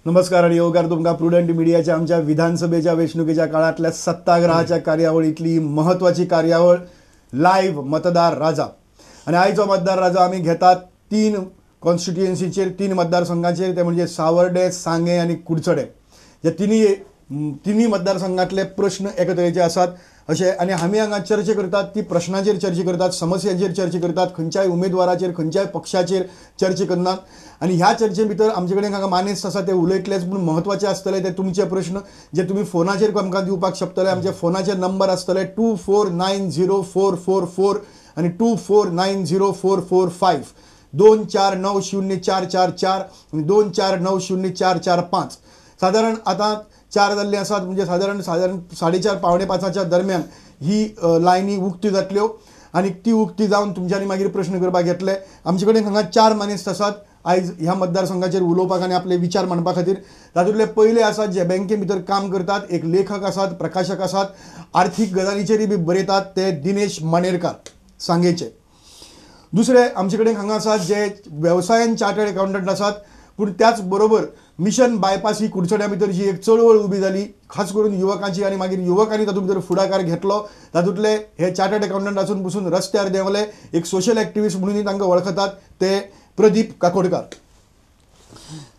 नमस्कार आणि येवकार तुमकां प्रुडंट मिडियाच्या आमच्या विधानसभेच्या वेंचणुकेच्या काळांतल्या सत्ताग्रहाच्या कार्यावळींतली महत्वाची कार्यावळ लायव्ह मतदार राजा. आनी आयचो मतदार राजा आमी घेतात तीन कॉन्स्टिट्युएन्सीचेर, तीन मतदारसंघाचेर, ते म्हणजे सावर्डे, सांगें आनी कुडचडे. हे तिन्ही मतदारसंघातले प्रश्न एके तरेचे आसात अशें, आनी आमी हांगा चर्चा करतात ती प्रश्नांचेर चर्चा करतात, समस्यांचेर चर्चा करतात, खंयच्याय उमेदवाराचेर खंयच्याय पक्षाचेर चर्चा करनात. आनी ह्या चर्चे भितर आमचे कडेन हांगा मानेस्त आसा ते उलयतलेच, पूण म्हत्वाचे आसतले ते तुमचे प्रश्न जे तुमी फोनाचेर आमकां दिवपाक शकतले. आमचे फोनाचे नंबर आसतले 2490444 आनी 2490445, 2490444 आनी 2490445. सादारण आतां 4 जाल्ले आसात, म्हणजे सादारण सादारण 4:30 4:45 दरम्यान ही लायनी उक्ती जातल्यो आनी ती उक्ती जावन तुमच्यांनी मागीर प्रश्न करपाक येतले. आमचे कडेन हांगा 4 मानेस्त आसात आयज ह्या मतदारसंघाचेर उलोवपाक आनी आपले विचार मांडपा खातीर. तातूंतले पयले आसात जे बँके भितर काम करतात, एक लेखक आसात, प्रकाशक आसात, आर्थीक गजालीचेरूय बी बरयतात, ते दिनेश मानेरकार सांगेचे. दुसरे आमचे कडेन हांगा आसात जे वेवसायान चार्टर्ड अकाउंटंट आसात, पूण त्याच बरोबर मिशन बायपास ही कुडचड्या भितर जी एक चळवळ उबी जाली खास करून युवकांची, आनी मागीर युवकांनी तातूंत भितर फुडाकार घेतलो, तातूंतले हे चार्टर्ड अकाउंटंट आसून पसून रस्त्यार देंवले, एक सोशल एक्टिविस्ट म्हणूनय तांकां वळखतात, ते प्रदीप काकोडकार.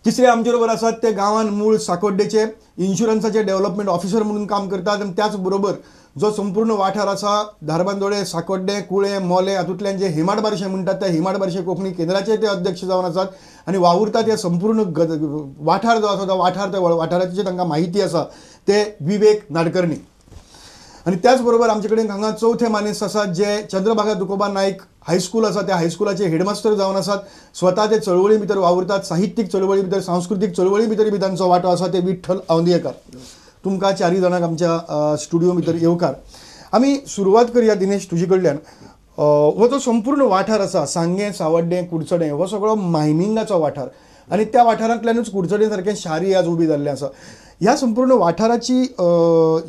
तिसरे आमचे बरोबर आसात ते गांवान मूळ साकोड्डेचे इन्शुरन्साचे डेव्हलपमेंट ऑफिसर म्हणून काम करतात, आनी त्याच बरोबर जो संपूर्ण वाठार आसा धारबांदोडे, साकोड्डे, कुळे, मोले हातूंतल्यान जे हेमाड बारशे म्हणटात त्या हेमाड बारशे कोंकणी केंद्राचे ते अध्यक्ष जावन आसात आनी वावुरतात. हे संपूर्ण वाठार जो आसा तो वाठार, त्या वाठाराची तांकां माहिती आसा, ते विवेक नाडकर्णी. आनी त्याच बरोबर आमचे कडेन हांगा चवथे मानेस्त आसात जे चंद्रभागा तुकोबा नायक हायस्कूल आसा त्या हायस्कुलाचे हेडमास्टर जावन आसात, स्वता ते चळवळी भितर वावुरतात, साहित्यीक चळवळी भितर, सांस्कृतीक चळवळी भितर बी तांचो वांटो आसा, ते विठ्ठल आवंदियेकर. तुमकां चारूय जाणांक आमच्या स्टुडियो भितर येवकार. आमी सुरवात करया दिनेश तुजे कडल्यान. हो जो संपूर्ण वाठार आसा सांगें, सावड्डें, कुडचडें, हो सगळो मायनिंगाचो वाठार आनी त्या वाठारांतल्यानूच कुडचडें सारकें शारी आज उबी जाल्लें आसा. ह्या संपूर्ण वाठाराची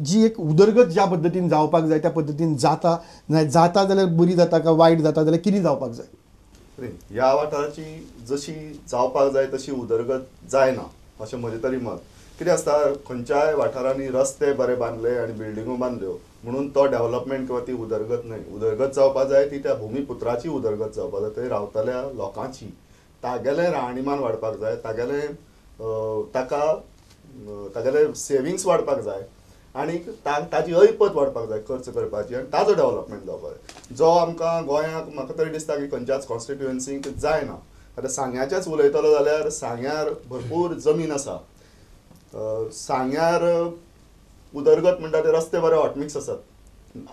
जी एक उदरगत ज्या पद्दतीन जावपाक जाय त्या पद्दतीन जाता, जाता जाल्यार बरी जाता काय वायट जाता जाल्यार कितें जावपाक जाय? ह्या वाठाराची जशी जावपाक जाय तशी उदरगत जायना अशें म्हजें तरी मत. कितें आसता, खंयच्याय वाठारांनी रस्ते बरे बांदले आनी बिल्डिंगो बांदल्यो म्हणून तो डेव्हलपमेंट किंवा ती उदरगत न्हय. उदरगत जावपाक जाय ती त्या भुमीपुत्राची उदरगत जावपाक जाय, थंय रावतल्या लोकांची, तागेलें राहणीमान वाडपाक जाय, तागेलें ताका तागेले सेविंग्स वाडपाक जाय आनी ताजी ऐपत वाडपाक जाय खर्च करपाची, आनी ताजो डेव्हलपमेंट जावपाक जाय, जो आमकां गोंयाक म्हाका तरी दिसता की खंयच्याच कॉन्स्टिट्युएन्सीक जायना. आतां सांग्याचेच उलयतलो जाल्यार सांग्यार भरपूर जमीन आसा, सांग्यार उदरगत म्हणटा ते रस्ते बरे हॉटमिक्स आसात,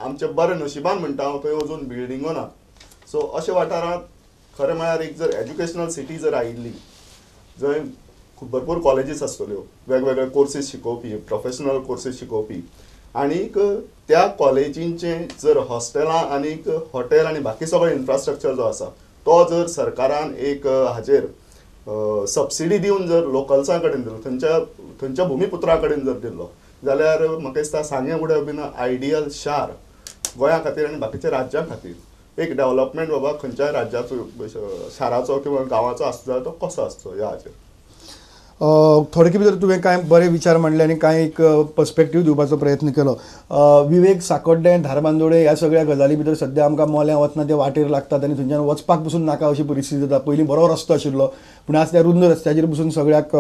आमचे बरे नशिबान म्हणटा हांव थंय अजून बिल्डिंगो ना. सो अशा वाठारांत खरें म्हळ्यार एक जर एज्युकेशनल सिटी जर आयिल्ली जंय भरपूर कॉलेजीस आसतल्यो, वेगवेगळे कोर्सीस शिकोवपी, प्रोफेशनल कोर्सीस शिकोवपी, आनीक त्या कॉलेजींचे जर हॉस्टेलां आनीक हॉटेल आनी बाकी सगळो इन्फ्रास्ट्रक्चर जो आसा तो जर सरकारान एक हाजेर सबसिडी दिवन जर लोकल्सां कडेन दिलो, थंयच्या भुमीपुत्रा कडेन जर दिल्लो जाल्यार म्हाका दिसता Sanguem would have been a ideal शार गोंया खातीर आनी बाकीच्या राज्यां खातीर. एक डेव्हलपमेंट बाबा खंयच्याय राज्याचो, शाराचो किंवा गांवाचो आसता जाल्यार तो कसो आसचो ह्या हाजेर. थोडके भितर तुवें कांय बरे विचार मांडले आनी कांय एक पर्सपेक्टीव दिवपाचो प्रयत्न केलो. विवेक, साकोड्डें, धारबांदोडें ह्या सगळ्या गजाली भितर सद्या आमकां मोल्यां वतना ते वाटेर लागतात आनी थंयच्यान वचपाक पसून नाका अशी परिस्थिती जाता. पयलीं बरो रस्तो आशिल्लो पूण आज त्या रुंद रस्त्याचेर पसून सगळ्याक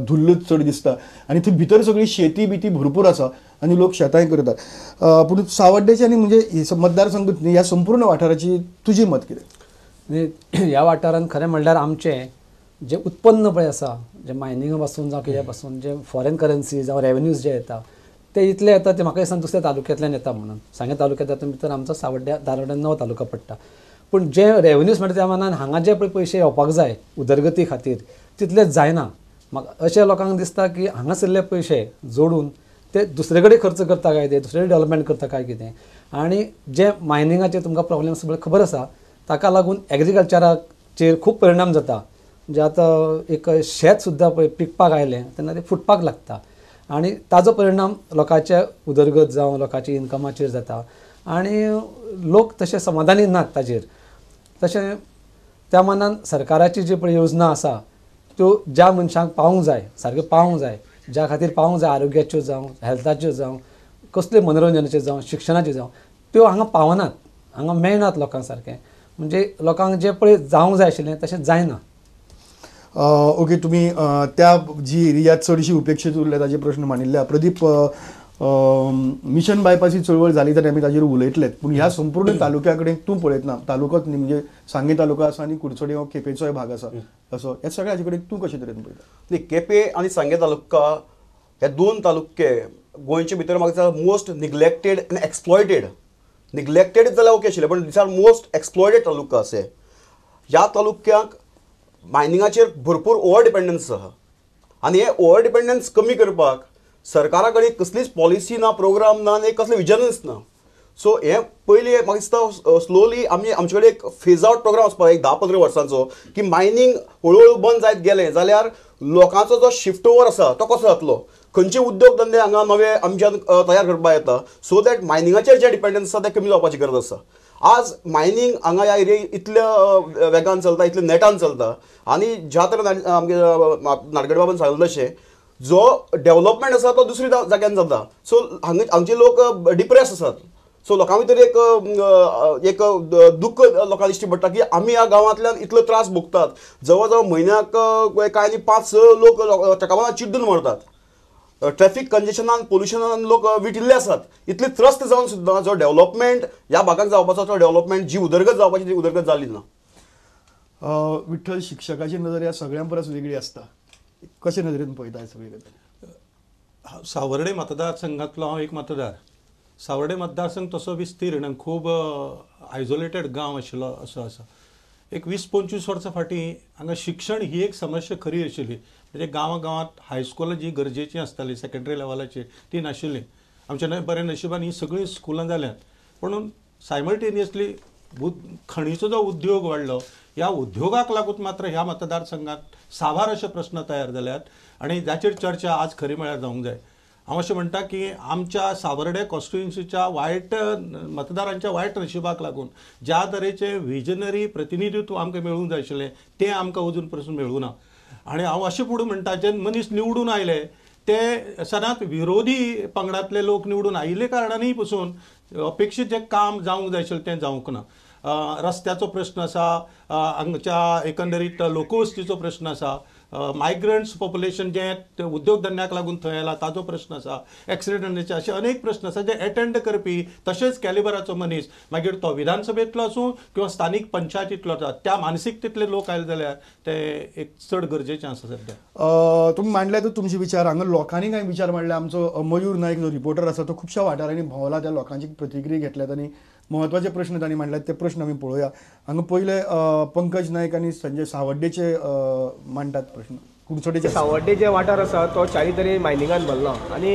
धुल्लूच चड दिसता आनी थंय भितर सगळी शेती बिती भरपूर आसा आनी लोक शेतांय करतात. पूण सावड्डेचे आनी म्हणजे मतदारसंघ ह्या संपूर्ण वाठाराची तुजी मत कितें? ह्या वाठारांत खरें म्हणल्यार आमचें जें उत्पन्न पळय आसा, जें मायनिंगा पासून जावं कित्या पासून जें फॉरेन करन्सी जावं रेवेन्यूज जे येता ते इतले येता ते म्हाका दिसना दुसऱ्या तालुक्यांतल्यान येता म्हणून. सांगें तालुक्यांत तातूंत भितर आमचो सावड्ड्या धारबांदोड्या 9 तालुका पडटा, पूण जे रेवेन्यूज म्हणटा त्या मानान हांगा जे पळय पयशे येवपाक जाय उदरगती खातीर तितले जायना. म्हाका अशें लोकांक दिसता की हांगासरले पयशे जोडून ते दुसरे कडेन खर्च करता काय ते दुसरे कडेन डेव्हलपमेंट करता काय कितें. आनी जे मायनिंगाचे तुमकां प्रॉब्लेम्स पळय खबर आसा, ताका लागून एग्रीकल्चराचेर खूब परिणाम जाता. म्हणजे आतां एक शेत सुद्दां पळय पिकपाक आयलें तेन्ना तें फुटपाक लागता आनी ताजो परिणाम लोकांच्या उदरगत जावं लोकांच्या इनकमाचेर जाता आनी लोक तशे समाधानी नात ताजेर. तशें त्या मानान सरकाराची जी पळय योजना आसा त्यो ज्या मनशांक पावूंक जाय सारक्यो पावूंक जाय, ज्या खातीर पावूंक जाय, आरोग्याच्यो जावं, हेल्थाच्यो जावं, कसल्यो मनोरंजनाच्यो जावं, शिक्षणाच्यो जावं, त्यो हांगा पावनात, हांगा मेळनात लोकांक सारकें. म्हणजे लोकांक जें पळय जावंक जाय आशिल्लें तशें जायना. ओके, तुमी त्या जी एरियात चडशी उपेक्षीत उरल्या ताजे प्रश्न मांडिल्ले. प्रदीप, मिशन बायपास ही चळवळ जाली जाल्यार आमी ताजेर उलयतलेच, पूण ह्या संपूर्ण तालुक्या कडेन तूं पळयतना, तालुकोच न्ही म्हणजे सांगें तालुका आसा आनी कुडचडे हो केपेंचोय भाग आसा, असो ह्या सगळ्या हाजे कडेन तूं कशे तरेन पळयता? न्ही, केपें आनी सांगें तालुका हे दोन तालुके गोंयचे भितर म्हाका दिसता most neglected and exploited. Neglected जाल्यार ओके आशिल्लें, पण these are most exploited taluka असे. ह्या तालुक्याक मायनिंगाचेर भरपूर ओवर डिपेंडन्स आसा आनी हे ओवर डिपेंडन्स कमी करपाक सरकारा कडेन कसलीच पॉलिसी ना, प्रोग्राम ना आनी कसलें विजनच ना. सो हें पयलीं म्हाका दिसता स्लोली आमी आमचे कडेन एक फेज आवट प्रोग्राम वचपाक एक 10-15 वर्सांचो की मायनींग हळू हळू बंद जायत गेलें जाल्यार लोकांचो जो शिफ्ट ओवर आसा तो कसो जातलो, खंयचे उद्योग धंदे हांगा नवे आमच्यान तयार करपाक येता, सो that मायनिंगाचेर जें डिपेंडन्स आसा तें कमी जावपाची गरज आसा. आज मायनींग हांगा ह्या एरिया इतल्या वेगान चलता, इतल्या नेटान चलता आनी ज्या तरेन आमगे नाडगडे बाबान सांगलें तशें जो डेवलपमेंट आसा तो दुसऱ्या जाग्यान जाता. सो हांगा हांगचे लोक डिप्रेस आसात. सो लोकां भितर एक एक दुख्ख लोकांक दिश्टी पडटा की आमी ह्या गांवांतल्यान इतलो त्रास भोगतात, जवळ जवळ म्हयन्याक कांय न्ही 5-6 लोक ट्रका चिड्डून मरतात, ट्रॅफिक कंजेशनान पोल्युशनान लोक विटिल्ले आसात. इतले त्रस्त जावन सुद्दां जो डेवलपमेंट ह्या भागाक जावपाचो तो डेवलपमेंट, जी उदरगत जावपाची ती उदरगत जाली ना. विठ्ठल, शिक्षकाची नजर ह्या सगळ्यां परस वेगळी आसता, कशे नदरेन पळयता सगळी गजाल? सावर्डे मतदारसंघातलो हांव एक मतदार. सावर्डे मतदारसंघ तसो विस्तीर्ण, खूब आयसोलेटेड गांव आशिल्लो असो आसा. एक 20-25 वर्सां फाटीं हांगा शिक्षण ही एक समस्या खरी आशिल्ली. म्हणजे गांवा गांवांत हायस्कुलां जी गरजेची आसताली सेकेंडरी लेवलाचेर ती नाशिल्ली. आमच्या बऱ्या नशिबान ही सगळीं स्कुलां जाल्यांत, पूण सायमल्टेनियसली खणीचो जो उद्योग वाडलो, ह्या उद्योगाक लागून मात्र ह्या मतदारसंघात साबार अशे प्रश्न तयार जाल्यात आनी जाचेर चर्चा आज खरी म्हळ्यार जावंक जाय. हांव अशें म्हणटा की आमच्या सावर्डे कॉन्स्टिट्युएन्सीच्या वायट मतदारांच्या वायट नशिबाक लागून ज्या तरेचें विजनरी प्रतिनिधित्व आमकां मेळूंक जाय आशिल्लें तें आमकां अजून पसून मेळूंक ना. आनी हांव अशें फुडें म्हणटा, जे मनीस निवडून आयले ते सदांच विरोधी पंगडांतले लोक निवडून आयिल्ले कारणानूय पसून अपेक्षीत जें काम जावंक जाय आशिल्लें तें जावंक ना. रस्त्याचो प्रश्न आसा, हांगच्या एकंदरीत लोकवस्तीचो प्रश्न आसा, मायग्रंट्स पॉप्युलेशन जें उद्योगधंद्याक लागून थंय आयला ताजो प्रश्न आसा, एक्सिडंटाचे अशे अनेक प्रश्न आसा जे एटेंड करपी तशेंच कॅलिबराचो मनीस, मागीर तो विधानसभेंतलो आसूं किंवा स्थानीक पंचायतींतलो आसा, त्या मानसिकतेंतले लोक आयले जाल्यार ते एक चड गरजेचें आसा सद्या. तुमी मांडले तर तुमचे विचार, हांगा लोकांनी कांय विचार मांडले. आमचो मयूर नायक जो रिपोर्टर आसा तो खुबश्या वाठारांनी भोंवला, त्या लोकांची प्रतिक्रिया घेतल्यात आनी महत्वाचे प्रश्न तांणी मांडल्यात, ते प्रश्न आमी पळोवया. हांगा पयले पंकज नायक आनी संजय सावड्डेचे मांडटात प्रश्न. कुडचडेचे सावड्डे जे वाठार आसा तो चारी तरेन मायनिंगान भरला आनी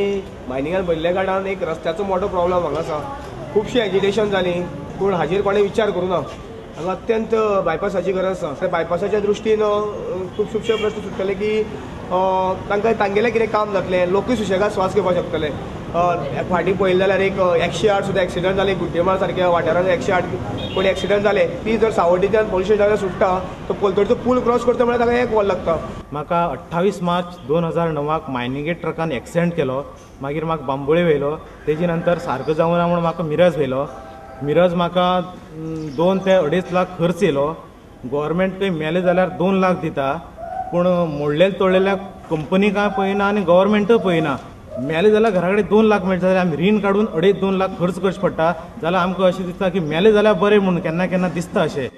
मायनिंगान भरिल्ल्या कारणान एक रस्त्याचो मोठो प्रॉब्लम हांगा आसा. खुबशीं एजिटेशन जालीं पूण हाजेर कोणें विचार करूं ना. हांगा अत्यंत बायपासाची गरज आसा. बायपासाच्या दृश्टीन खूब खुबशे प्रश्न सुट्टले की तांकां तांगेलें कितें काम जातलें, लोकूय सुशेगाद स्वास घेवपाक शकतले. फाटीं पळयलें जाल्यार एक 108 सुद्दां एक्सिडंट जाले, गुड्डेमाळ सारक्या वाठारांत 108 कोणी एक्सिडंट जाले ती जर सावड्डेच्यान पोलीस स्टेशनार सुट्टा तो पलतडचो पूल क्रॉस करता म्हळ्यार ताका एक वर लागता. म्हाका 28 मार्च 2009 मायनिंगे ट्रकान एक्सिडंट केलो. मागीर म्हाका बांबोळे व्हेलो, तेजे नंतर सारको जावना म्हूण म्हाका मिरज व्हेलो. मिरज म्हाका 2 ते 2.5 लाख खर्च येयलो. गोवोरमेंट मेले जाल्यार 2 लाख दिता, पूण मोडलेले तोडलेल्या कंपनी काय पळयना आनी गोवोरमेंटूय पळयना. मेले जाल्यार घरा कडेन 2 लाख मेळटा जाल्यार आमी रीण काडून 2.5-2 लाख खर्च करचे पडटा. जाल्यार आमकां अशें दिसता की मेले जाल्यार बरें म्हणून केन्ना केन्ना दिसता अशें.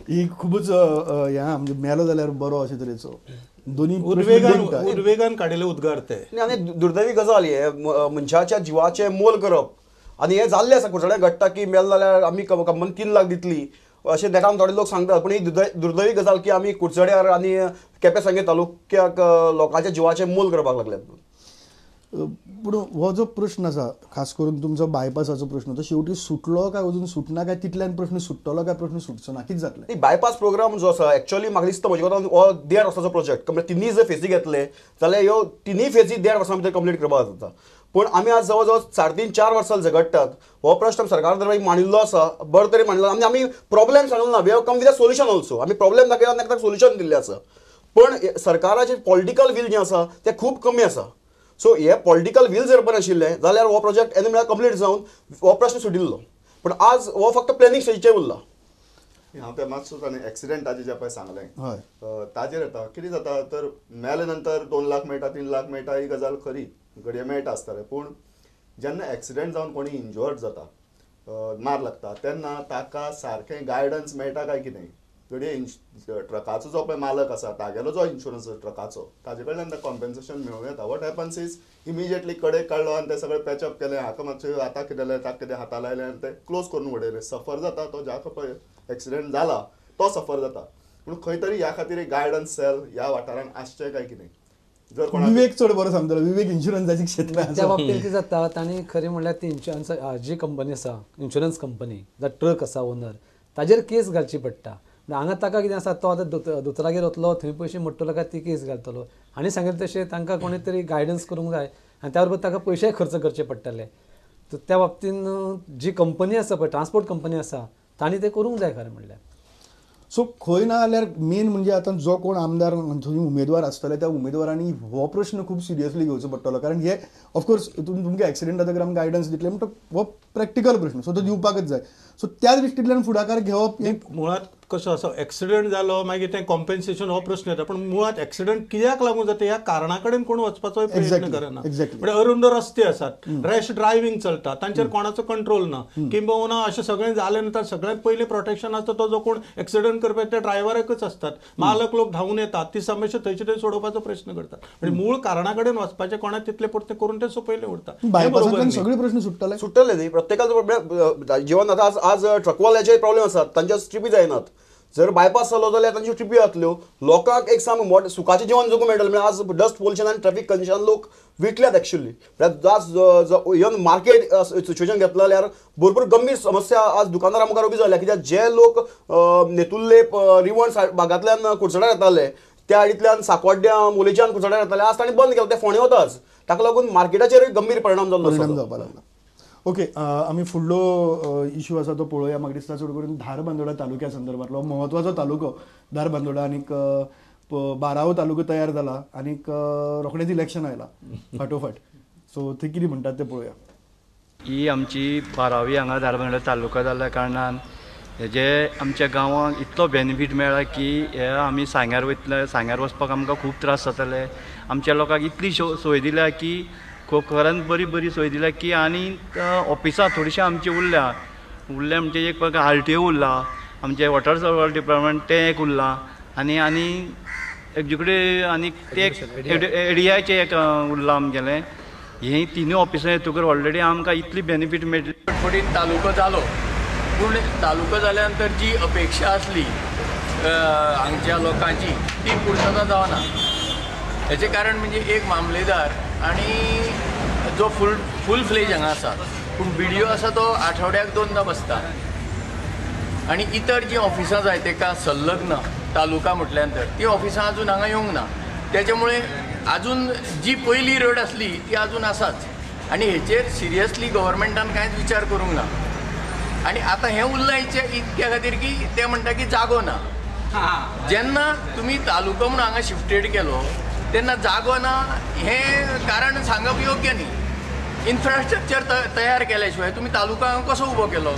ही खुबूच ह्या म्हणजे मेलो जाल्यार बरो अशे तरेचो दोनी उद्वेगान काडिल्ले उद्गार ते. आनी दुर्दैवी गजाल हे मनशाच्या जिवाचें मोल करप आनी हें जाल्लें आसा कुडचड्यार घडटा की मेल जाल्यार आमी कंपनी 3 लाख दितली अशें नेटान थोडे लोक सांगतात, पूण ही दुर्दैवी गजाल की आमी कुडचड्यार आनी केपें सांगें तालुक्याक लोकांच्या जिवाचें मोल करपाक लागल्यात. पूण हो जो प्रश्न आसा खास करून तुमचो बायपासाचो प्रश्न तो शेवटी सुटलो काय अजून सुटना काय, तितल्यान प्रश्न सुट्टलो काय प्रश्न सुटचो ना, कितें जातलें? बायपास प्रोग्राम जो आसा एक्चुअली म्हाका दिसता म्हजे कोतान हो 1.5 वर्साचो प्रोजेक्ट, म्हणजे तिनूय जर फेजी घेतले जाल्यार ह्यो तिनूय फेजी 1.5 वर्सां भितर कंप्लीट करपाक जाता. पूण आमी आज जवळ जवळ 3.5-4 वर्सां झगडटात. हो प्रश्न सरकार दरबार मांडिल्लो आसा, बरें तरेन मांडिल्लो. आनी आमी प्रॉब्लेम सांगलो ना, we have come with a solution also. आमी प्रॉब्लेम दाखयला आनी ताका सोल्युशन दिल्लें आसा. पण सरकाराचें पॉलिटिकल वील जें आसा तें खूब कमी आसा. सो हे पॉलिटिकल वील जर बरें आशिल्लें जाल्यार हो प्रोजेक्ट एन म्हळ्यार कंप्लीट जावन हो प्रश्न सुटिल्लो. पण आज हो फक्त प्लॅनिंग स्टेजीचेर उरला. हांव ते मातसो ताणें एक्सिडेंटाचें जें पळय सांगलें ताजेर येता. कितें जाता तर मेले नंतर 2 लाख मेळटा, 3 लाख मेळटा, ही गजाल खरी, घडये मेळटा आसतलें. पूण जेन्ना एक्सिडेंट जावन कोणी इंजर्ड जाता, मार लागता, तेन्ना ताका सारकें गायडन्स मेळटा काय कितें? घडये ट्रकाचो जो पळय मालक आसा तागेलो जो इन्शुरन्स ट्रकाचो ताजे कडल्यान ताका कॉम्पेन्सेशन मेळूं येता. What happens is immediately कडेक काडलो आनी ते सगळें पॅचअप केलें, हाका मातशें हाताक कितें जालें, ताका कितें हाता लायलें आनी तें क्लोज करून उडयलें. सफर जाता तो जाका पळय एक्सिडेंट जाला तो सफर जाता. पूण खंय तरी ह्या खातीर एक गायडन्स सेल ह्या वाठारांत आसचें काय कितें? जर कोणाक विवेक चड बरो सांगतलो, विवेक इन्शुरन्साच्या क्षेत्रांत त्या बाबतींत कितें जाता, तांणी खरें म्हणल्यार ती इन्शुरन्स जी कंपनी आसा, इन्शुरन्स कंपनी जावं ट्रक आसा ओनर, ताजेर केस घालची पडटा. हांगा ताका कितें आसा, तो आतां दोतोरागेर वतलो, थंय पयशे मोडटलो काय ती केस घालतलो. आनी सांगिल्लें तशें तांकां कोणी तरी गायडन्स करूंक जाय आनी त्या बरोबर ताका पयशेय खर्च करचे पडटले. तर त्या बाबतीन जी कंपनी आसा पळय, ट्रान्सपोर्ट कंपनी आसा, तांणी तें करूंक जाय खरें म्हणल्यार. सो खंय ना जाल्यार मेन म्हणजे आतां जो कोण आमदार थंय उमेदवार आसतले त्या उमेदवारांनी हो प्रश्न खूब सिरियसली घेवचो पडटलो. कारण हे ऑफकोर्स तुमकां एक्सिडेंट जातकीर आमकां गायडन्स दितले, म्हणटा हो प्रॅक्टिकल प्रश्न, सो तो दिवपाकच जाय. सो त्या दृश्टींतल्यान फुडाकार घेवप मुळांत कसो आसा, एक्सिडेंट जालो मागीर तें कॉम्पेन्सेशन हो प्रश्न येता. पण मुळांत एक्सिडेंट कित्याक लागून जाता ह्या कारणा कडेन कोण वचपाचो प्रयत्न करना. म्हणजे अरुंद रस्ते आसात, रॅश ड्रायव्हिंग चलता, तांचेर कोणाचो कंट्रोल ना, किंबहुना अशें सगळें जालें नंतर सगळ्यांत पयलीं प्रोटेक्शन आसता तो जो कोण एक्सिडेंट करपी त्या ड्रायव्हराकच आसतात. मालक लोक धांवून येतात, ती समस्या थंयचे थंय सोडोवपाचो प्रश्न करतात. म्हणजे मूळ कारणा कडेन वचपाचें कोणाक तितलें पुरतें करून तें सोंपयलें उरता. सगळे प्रश्न सुट्टले सुट्टले न्ही प्रत्येकाचो प्रॉब्लेम. जिवन आतां आज ट्रकवाल्याचे प्रॉब्लेम आसात, तांच्या ट्रिपी जायनात. जर बायपास जालो जाल्यार तांच्यो ट्रिपी जातल्यो, लोकांक एक साम सुखाचें जिवन जगूंक मेळटलें. म्हळ्यार आज डस्ट पोल्युशन आनी ट्रॅफिक कंडिशन लोक विटल्यात एक्चुअली. म्हळ्यार आज इवन मार्केट सिच्युएशन घेतलं जाल्यार भरपूर गंभीर समस्या आज दुकानदारां मुखार उबी जाल्या. कित्याक जे लोक नेतुर्ले रिवण भागांतल्यान कुडचड्यार येताले, त्या आडींतल्यान साकवाड्यां मोलेच्यान कुडचड्यार येताले, आज तांणी बंद केलें, ते फोंडे वताच. ताका लागून मार्केटाचेर गंभीर परिणाम जाल्लो जावपाक लागला. ओके, आमी फुडलो इशू आसा तो पळोवया. म्हाका दिसता चड करून धारबांदोडा तालुक्या संदर्भांतलो म्हत्वाचो तालुको धारबांदोडा आनीक बारावो तालुको तयार जाला आनीक रोखडेंच इलेक्शन आयलां फाटोफाट. सो थंय कितें म्हणटात तें पळोवया. ही आमची बारावी हांगा धारबांदोडा तालुका जाल्ल्या कारणान हेजे आमच्या गांवांक इतलो बेनिफीट मेळ्ळा की हे आमी सांग्यार वयतले, सांग्यार वचपाक आमकां खूब त्रास जाताले. आमच्या लोकांक इतली सोय दिल्या की खूब खऱ्यान बरी बरी सोय दिल्या की आनी ऑफिसां थोडीशीं आमची उरल्या उरल्या म्हणजे एक प्रकार आर टी ओ उरला, आमचें वॉटर सप्लाय डिपार्टमेंट तें एक उरलां, आनी आनी एक कडेन आनी तें एडीआयचें एक उरलां आमगेलें. हीं तिनूय ऑफिसां येतकच ऑलरेडी आमकां इतली बेनिफीट मेळटली. फटफटीत तालुको जालो, पूण तालुको जाल्या नंतर जी अपेक्षा आसली हांगच्या लोकांची ती पुर्तता जावना. हेचें कारण म्हणजे एक मामलेदार आनी जो फूल फ्लेज हांगा आसा, पूण बी डी ओ आसा तो आठवड्याक 2दा बसता आनी इतर जीं ऑफिसां जाय तेका संलग्न तालुका म्हटल्या नंतर ती ऑफिसां अजून हांगा येवंक ना. तेच्या मुळे अजून जी पयली रड आसली ती अजून आसाच आनी हेचेर सिरियसली गव्हर्मेंटान कांयच विचार करूंक ना. आनी आतां हें उरलां इतक्या खातीर की ते म्हणटा की जागो ना. जेन्ना तुमी तालुको म्हणून हांगा शिफ्टेड केलो तेन्ना जागो ना हें कारण सांगप योग्य न्ही. इन्फ्रास्ट्रक्चर तयार केल्या शिवाय तुमी तालुका हांगा कसो उबो केलो?